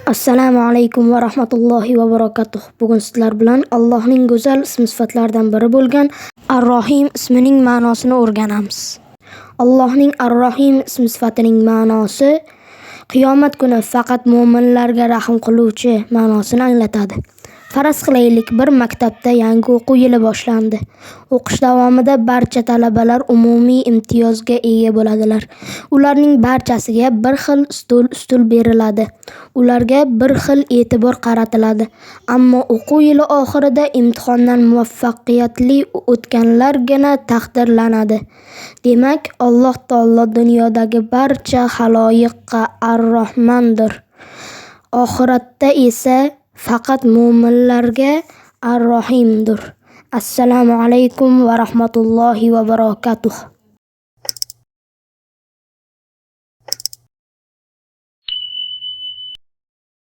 Assalomu alaykum va rahmatullohi va barakatuh. Bugun sizlar bilan Allohning go'zal ism-sifatlaridan biri bo'lgan Ar-Rohim ismining ma'nosini o'rganamiz. Allohning Ar-Rohim ism-sifatining ma'nosi qiyomat kuni faqat mo'minlarga rahm qiluvchi ma'nosini anglatadi. Faraz qilaylik, bir maktabda yangi o'quv yili boshlandi. O'qish davomida barcha talabalar umumiy imtiyozga ega bo'ladilar. Ularning barchasiga bir xil stol-ustul beriladi. Ularga bir xil e'tibor qaratiladi. Ammo o'quv yili oxirida imtihondan muvaffaqiyatli o'tganlargina taqdirlanadi. Demak, Alloh taolo dunyodagi barcha xaloyiqqa Ar-Rohmandir. Oxiratda esa faqat mo'minlarga Ar-Rohimdir. Assalomu alaykum va rahmatullohi va barakatuh.